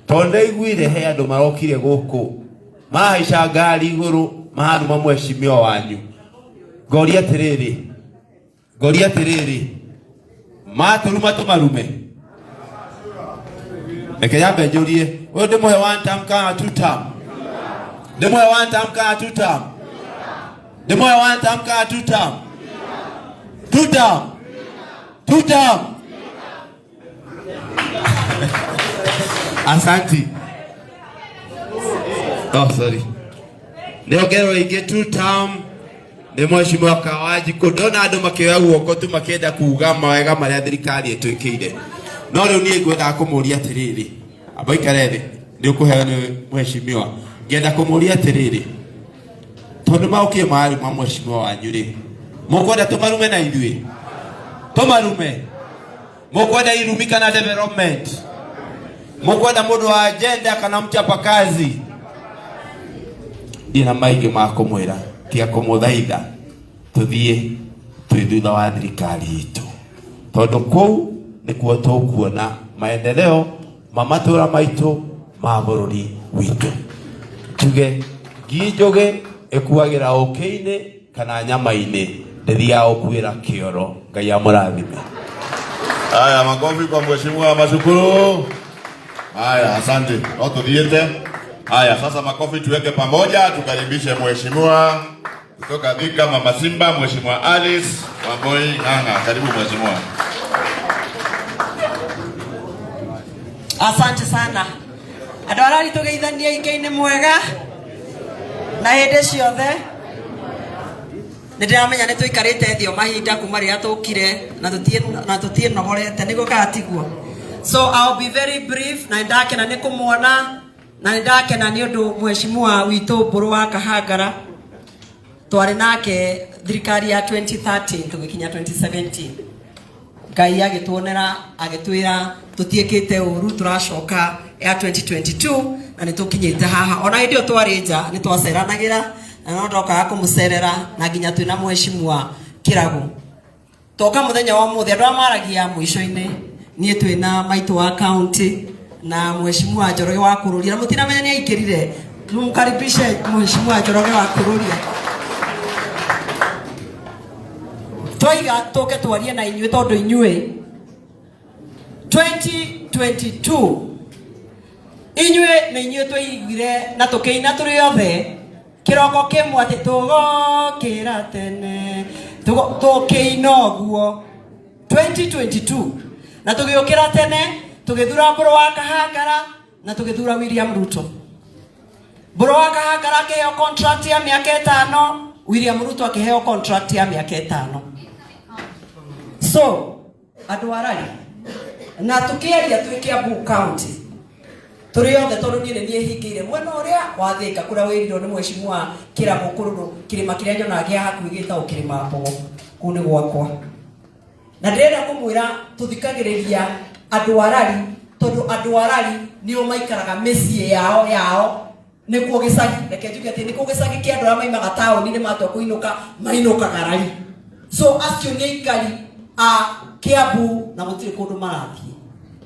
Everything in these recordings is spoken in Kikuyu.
Tondũ ndaiguire he andũ marokire gũkũ mahaica ngari igũrũ maruma mheshimiwa wanyu. Ngoria atĩrĩrĩ, ngoria atĩrĩrĩ, matũruma tũmarume? Reke nyambe njũrie, ũyũ ndĩmũhe one term kana two term? Ndĩmũhe one term kana two term? Ndĩmũhe one term kana two term? Two term, two term. Asanti. Oh, sorry. Nĩongererwo ingĩ two term nĩ mheshimiwa Kawanjikũ. Ndona andũ makĩoya guoko tu makĩenda kuga mawega marĩa thirikari ĩtwĩkĩire, no rĩu niĩ ngwendaga kũmũria atĩrĩrĩ, amba ikare thĩ, nĩ ũkũheo nĩ mheshimiwa. Ngenda kũmũria atĩrĩrĩ, tondũ maũkire maruma mheshimiwa wanyu rĩ, mũkwenda tũmarume na ithuĩ tũmarume? Mũkwenda irumi kana development? Mũkwenda mũndũ wa agenda kana mchapakazi? Ndirĩ na maingĩ ma kũmwĩra tiga kũmũthaitha tũthiĩ twĩ thutha wa thirikari itũ, tondũ kũu nĩkuo tũkuona maendeleo ma matũra maitũ, ma bũrũri witũ. Njuge ngi njũgĩ ĩkuagĩra ũkĩ-inĩ kana nyama-inĩ, ndĩthiaga gũkuĩra kĩoro. Ngai amũrathime. Haya, makofi kwa mheshimiwa Mashukuru. Haya, asante. No tuthiĩte. Haya, sasa makofi tuweke pamoja, tukaribishe mheshimiwa kutoka Thika, Mama Simba, Mheshimiwa Alice Wamboi Ng'ang'a. Karibu mheshimiwa. Asante sana andå arari tå geithanie ingä-inä mwega na hä ndä ciothe. Nä ndä ramenya nä tå ikarä te thä o mahinda kuma rä rä a tå kire na tå tienogorete nä guo kana tiguo? So I'll be very brief, na nä ndakena nä kå muona na nä ndakena nä å ndå mheshimiwa witå Mbũrũ wa Kahangara twarĩ nake thirikari ya 2013 tũgĩkinya 2017. Ngai agĩtuonera, agĩtwĩra tũtiĩkĩte ũru, tũracoka ya 2022 na nĩ tũkinyĩte haha. Ona hĩndĩ ĩyo twarĩ nja nĩ twaceranagĩra na no ndokaga kũmũcerera na nginya twĩna mheshimiwa Kĩragu. Toka mũthenya wa ũmũthĩ, andũ arĩa maragia mũico-inĩ, niĩ twĩna maitũ wa county na mheshimiwa Njoroge wa Kururia, na mũtinamenya nĩ aikĩrire. Tumkaribishe mheshimiwa Njoroge wa Kururia. Twaiga tũke twarie na inyuĩ tondũ inyuĩ 2022 inyuĩ nĩ inyuĩ twaiguire na tũkĩina tũrĩ othe kĩroko kĩmwe atĩ tũgokĩra tene. Tũkĩina ũguo 2022 na tũgĩũkĩra tene, tũgĩthura Mbũrũ wa Kahangara na tũgĩthura William Ruto. Mbũrũ wa Kahangara akĩheo contract ya mĩaka 5, William Ruto akĩheo contract ya mĩaka 5. So andũ arari na tũkĩaria twĩ Kiambu County tũrĩ othe, tondũ niĩ nĩ niĩ hingĩire mwena ũrĩa wa Thĩka kũrĩa wĩrirwo nĩ mheshimiwa Kĩrabũ kũrũrũ kĩrĩma kĩrĩa nyonaga gĩa hakuhĩ gĩtagwo Kĩrĩma Mbogo, kũu nĩ gwakwa. Na ndĩrenda kũmwĩra tũthikagĩrĩria andũ arari tondũ andũ arari nĩo maikaraga mĩciĩ yao yao nĩkuo gĩcagi. Reke njuge atĩ nĩkuo gĩcagi kĩa andũ arĩa maimaga taũni-inĩ matua kũinũka mainũkaga rari. So acio nĩ aikari a Kiambu na gũtirĩ kũndũ marathiĩ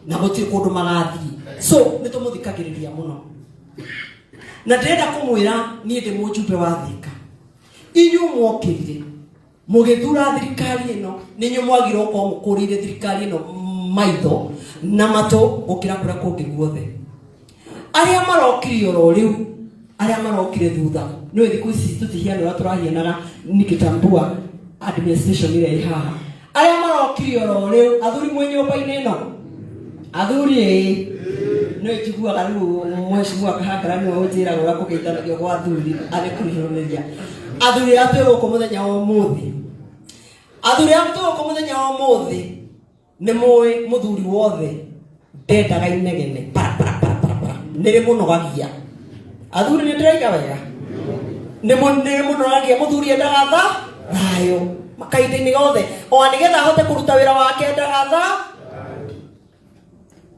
na gũtirĩ kũndũ magathiĩ. So nĩ tũmũthikagĩrĩria mũno na ndĩrenda kũmwĩra niĩ ndĩ mũjumbe wa Thika, inyuĩ mwokĩrire mũgĩthura thirikari ĩno, nĩ inyuĩ mwagire gũkorwo mũkũrĩire thirikari ĩno maitho na matũ gũkĩra kũrĩa kũngĩ guothe. Arĩa marokire oro rĩu, arĩa marokire thutha, nĩũĩ thikũ ici tũtihiana ũrĩa tũrahianaga nikitambua administration ĩrĩa ĩ haha. Arĩa marokire oro rĩu, athuri mwĩ nyũmba-inĩ ĩno, athuri ĩĩ, nĩũĩ njiguaga rĩu mheshimiwa Kahangara nĩwe ũnjĩraga ũrĩa kũgeithanagio gwa athuri arĩ kũihũrĩria. Athuri arĩa twĩ gũkũ mũthenya wa ũmũthĩ, athuri arĩa twĩ gũkũ mũthenya wa ũmũthĩ, nĩ mũĩ mũthuri wothe ndendaga inegene para para para para para, nĩ rĩmũnogagia. Athuri, nĩ ndĩraiga wega? Nĩ rĩmũnogagia. Mũthuri endaga tha thayũ kahinda-inĩ gothe, ona nĩgetha ahote kũruta wĩra wake endaga tha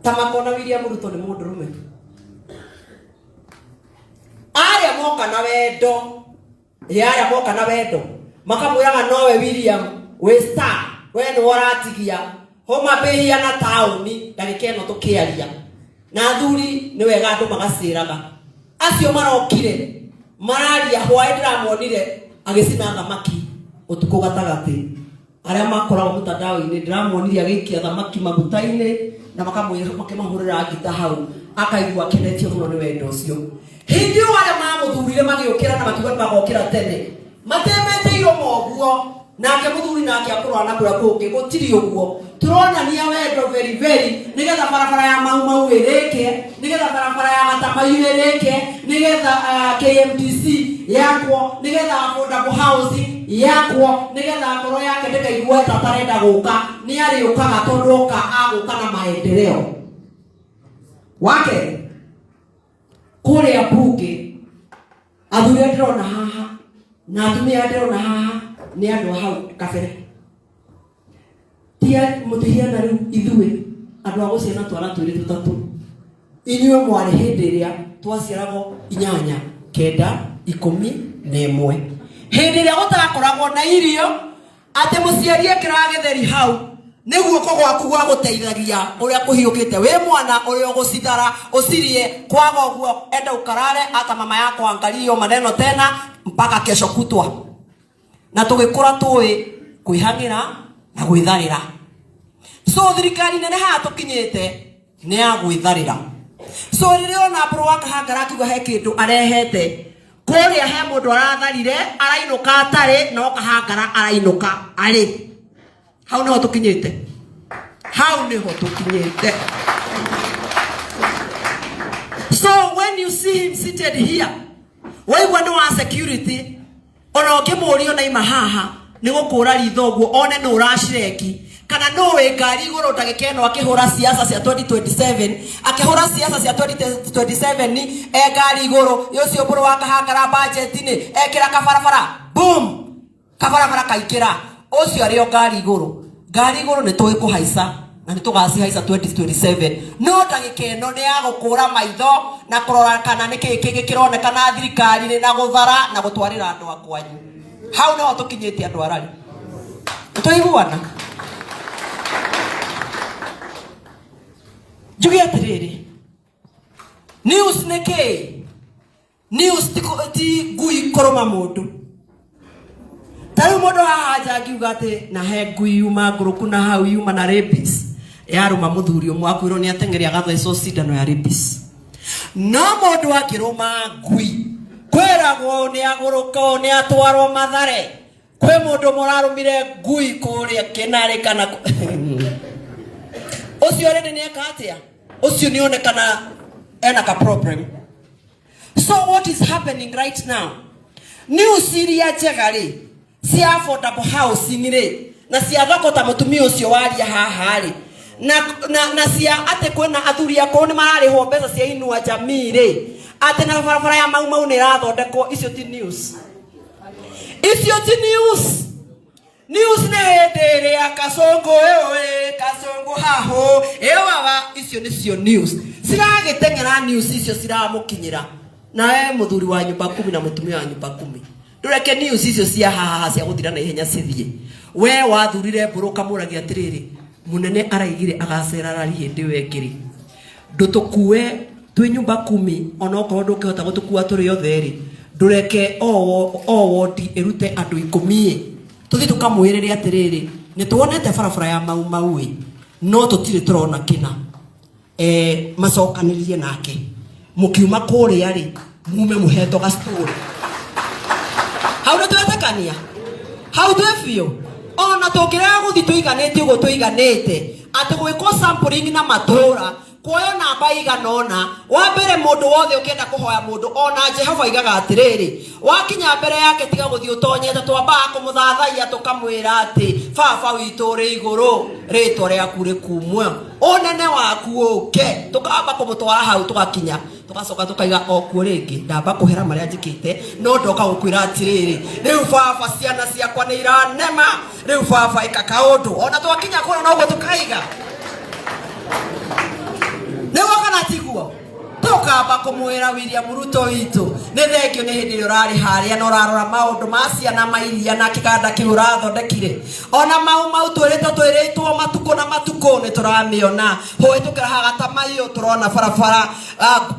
ta makona. William Ruto nĩ mũndũrũme. Arĩa moka na wendo, ĩ arĩa moka na wendo makamwĩraga nowe William wĩ star, we nĩwe ũratigia Homa Bay na taũni ndagĩka ĩno tũkĩaria. Na athuri nĩ wega andũ magacĩraga. Acio marokire mararia hwaĩ, ndĩramonire agĩcina thamaki ũtukũ gatagatĩ. Arĩa makoragwo mtandao-inĩ ndĩramonire agĩikia thamaki maguta-inĩ na makĩmahũrĩra ngita hau, akaigua akenetio mũno nĩ wendo ũcio. Hĩndĩ ĩyo arĩa mamũthurire magĩũkĩra na makiuga nĩmagokĩra tene, matemete iromo ũguo, nake mũthuri nake akũrora na kũrĩa kũngĩ gũtirĩ ũguo. Tũronania wendo very very, nĩgetha barabara ya Mau Mau ĩrĩke, nĩgetha barabara ya Gatamaiyu ĩrĩke, nĩgetha KMTC yakwo, nĩgetha affordable housing yakwo, nĩgetha ngoro yake ndĩkaigue ta atarenda gũka. Nĩ arĩũkaga tondũ oka agũka na maendeleo. Wake kũrĩa mbunge, athuri arĩa ndĩrona haha na atumia arĩa ndĩrona haha nĩ andũ a hau kabere. Tia mũtihiana rĩu ithuĩ andũ a gũciana twana twĩrĩ tũtatũ. Inyuĩ mwarĩ hĩndĩ ĩrĩa twaciaragwo 8, 9, 11, hĩndĩ ĩrĩa gũtakoragwo na irio, atĩ mũciari ekĩraga gĩtheri hau nĩ guoko gwaku gwa gũteithagia ũrĩa kũhiũkĩte wĩ mwana, ũrĩa ũgũcithara ũcirie. Kwaga ũguo, enda ukarare, hata mama yako angalie hiyo maneno tena mpaka kesho kutwa. Na tũgĩkũra tũĩ kwĩhang'ĩra na gwĩtharĩra. So thirikari nene haha tũkinyĩte nĩ ya gwĩtharĩra. So rĩrĩa ona Mbũrũ wa Kahangara akiuga he kĩndũ arehete kũrĩa, he mũndũ aratharire arainũka atarĩ, no Kahangara arainũka arĩ hau. Nĩho tũkinyĩte, hau nĩho tũkinyĩte. So when you see him seated here, waigua nĩ wa security, ona ũngĩmũria ona ima haha nĩ gũkũra ritho ũguo one nũ ũracireki kana nũ wĩ ngari igũrũ ndagĩka ĩno akĩhũra siasa cia 2027, akĩhũra siasa cia 2027 e ngari igũrũ. Ũcio Mbũrũ wa Kahangara budget-inĩ ekĩra kabarabara, boom, kabarabara kaingĩra. Ũcio arĩ o ngari igũrũ, ngari igũrũ. Nĩ tũĩ kũhaica na nĩ tũgacihaica 2027, no ndagĩka ĩno nĩ ya gũkũra maitho na kũrora kana nĩ kĩĩ kĩngĩ kĩronekana thirikari-inĩ na gũthara na gũtwarĩra andũ a kwanyu. Hau nĩho tũkinyĩte, andũ arari tũiguana. Njuge atĩrĩrĩ, news nĩ kĩĩ? News ti ngui kũrũma mũndũ. Ta rĩu mũndũ haha nja angiuga atĩ na he ngui yuma ngũrũku na hau yuma na rabies, yarũma mũthuri ũmwe, akwĩrwo nĩ ateng'ere agathecwo cindano ya rabies. No mũndũ angĩrũma ngui, kwĩragwo nĩ agũrũka, nĩ atwarwo Mathare. Kwĩ mũndũ mũrarũmire ngui kũrĩa Kĩnarĩ kana ũcio rĩndĩ nĩ eka atĩa? Ũcio nĩ onekana ena ka problem. So what is happening right now, news iria njega rĩ, cia affordable housing rĩ, na cia thoko ta mũtumia ũcio waria haha rĩ, na cia atĩ kwĩna athuri akũrũ nĩ mararĩhwo mbeca cia Inua Jamii rĩ, atĩ na barabara ya Mau Mau nĩ ĩrathondekwo, icio ti news, icio ti news. News nĩ hĩndĩ ĩrĩa kasongo ĩũĩ kasongo haho ĩwawa, icio nĩcio news ciragĩteng'era. News icio ciramũkinyĩra nawe mũthuri wa nyumba kumi na mũtumia wa nyumba kumi. Ndũreke news icio cia haha cia gũthira na ihenya cithiĩ. We wathurire Mbũrũ, ũkamũragia atĩrĩrĩ, mũnene araigire agacera rari hĩndĩ ĩyo ĩngĩ rĩ, ndũtũkue twĩ nyumba kumi, onokorwo ndũngĩhota gũtũkua tũrĩ othe rĩ, ndũreke o wodi ĩrute andũ 10 ĩ, tũthiĩ tũkamwĩrĩre atĩrĩrĩ, nĩ tuonete barabara ya Mau Mau ĩ, no tũtirĩ tũrona kĩna. Macokanĩrĩrie nake mũkiuma kũrĩa rĩ, mume mũhetwo gacitũrĩ hau. Nĩ twetĩkania hau twĩ biũ. Ona tũngĩrega gũthiĩ tũiganĩte ũguo tũiganĩte, atĩ gwĩkwo sampling na matũra kuoyo namba igana ũna wa mbere, mũndũ wothe ũkĩenda kũhoya mũndũ, ona Jehova aigaga atĩrĩrĩ, wakinya mbere yake tiga gũthiĩ ũtonyete. Twambaga kũmũthathaiya, tũkamwĩra atĩ, "Baba witũ ũrĩ igũrũ, rĩtwa rĩaku rĩkumwo, ũnene waku ũke." Tũkamba kũmũtwara hau, tũgakinya, tũgacoka tũkaiga o kuo rĩngĩ, "Ndamba kũhera marĩa njĩkĩte, no ndoka gũkwĩra atĩrĩrĩ, rĩu baba, ciana ciakwa nĩ iranema, rĩu baba, ĩka kaũndũ." Ona twakinya kũrĩa noguo tũkaiga, nĩguo kana tiguo? Tũkaiga. Tũkamba kũmwĩra William Ruto witũ nĩ thengio nĩ hĩndĩ ĩrĩa ũrarĩ harĩa na ũrarora maũndũ ma ciana ma iria na kĩganda kĩu ũrathondekire. Ona mau mau twĩrĩtwo twĩrĩtwo matukũ na matukũ nĩ tũramĩona. Hũhĩtũkĩra haha Gatamaiyũ tũrona barabara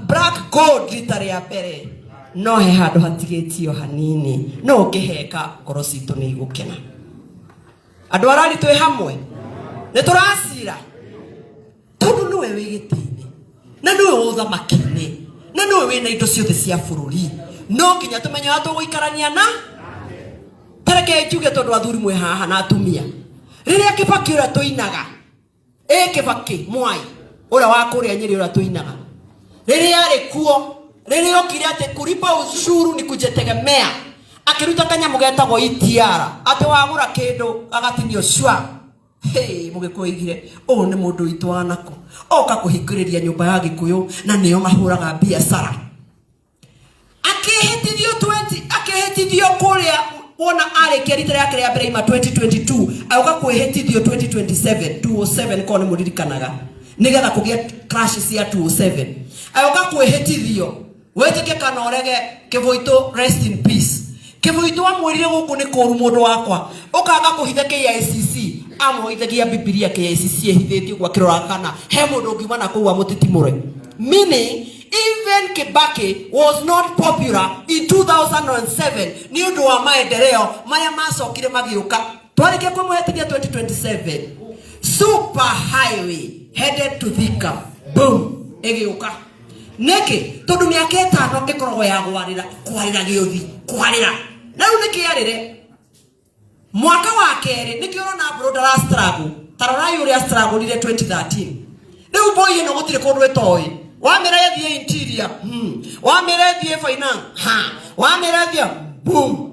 black gold rita rĩa mbere. No he handũ hatigĩtio hanini no ũngĩheka ngoro citũ nĩ igũkena. Andũ arari twĩ hamwe nĩ tũracira tondũ nĩwe wĩ gĩtĩ-inĩ na nĩwe wĩ ũthamaki-inĩ na nĩwe wĩna indo ciothe cia bũrũri. No nginya tũmenye ũrĩa tũgũikarania na tareke njuge tondũ athuri mwĩ haha na atumia. Rĩrĩa Kĩbakĩ ũrĩa tũinaga, ĩ Kĩbakĩ Mwai ũrĩa wa kũrĩa Nyĩrĩ ũrĩa tũinaga, rĩrĩa arĩ kuo, rĩrĩa okire atĩ kulipa ushuru ni kujitegemea, akĩruta kanyamũ getagwo ETR, atĩ wagũra kĩndũ gagatinio cua. Hey, mũgĩkũyũ oigire ũyũ nĩ mũndũ witũ wa nako oka kũhingũrĩria nyũmba ya gĩkũyũ na nĩo mahũraga biacara. Akĩhĩtithio 20 akĩhĩtithio kũrĩa wona arĩkia rita rĩake rĩa mbere ima 2022 agũka kwĩhĩtithio 2027 207 korwo nĩ mũririkanaga nĩgetha kũgĩe crash cia 207 agũka kwĩhĩtithio wĩtĩkie kana ũrege. Kĩbũitũ rest in peace. Kĩbũitũ amwĩrire gũkũ nĩ kũru mũndũ wakwa ũkanga kũhitha KICC, amũhithagia Bibilia KICC ĩhithĩtio ũguo akĩroraga kana he mũndũ ũngiuma na kũu amũtitimũre. Meaning even Kibaki was not popular in 2007 nĩ ũndũ wa maendeleo marĩa macokire magĩũka. Twarĩkia kwĩmũhetithia 2027 super highway headed to Thika, boom, ĩgĩũka. Nĩkĩ? Tondũ mĩaka ĩtano ĩkoragwo ya gwarĩra, kwarĩra gĩũthi, kwarĩra. Na rĩu nĩkĩ arĩre? Mwaka wa kerĩ nĩkĩo ũrona Mbũrũ ndara struggle. Ta rorai ũrĩa struggle-ire 2013. Rĩu boy ĩno gũtirĩ kũndũ ĩtoĩ. Wamĩra ĩthiĩ interior, wamĩra ĩthiĩ finance, ha, wamĩra ĩthiĩ, boom.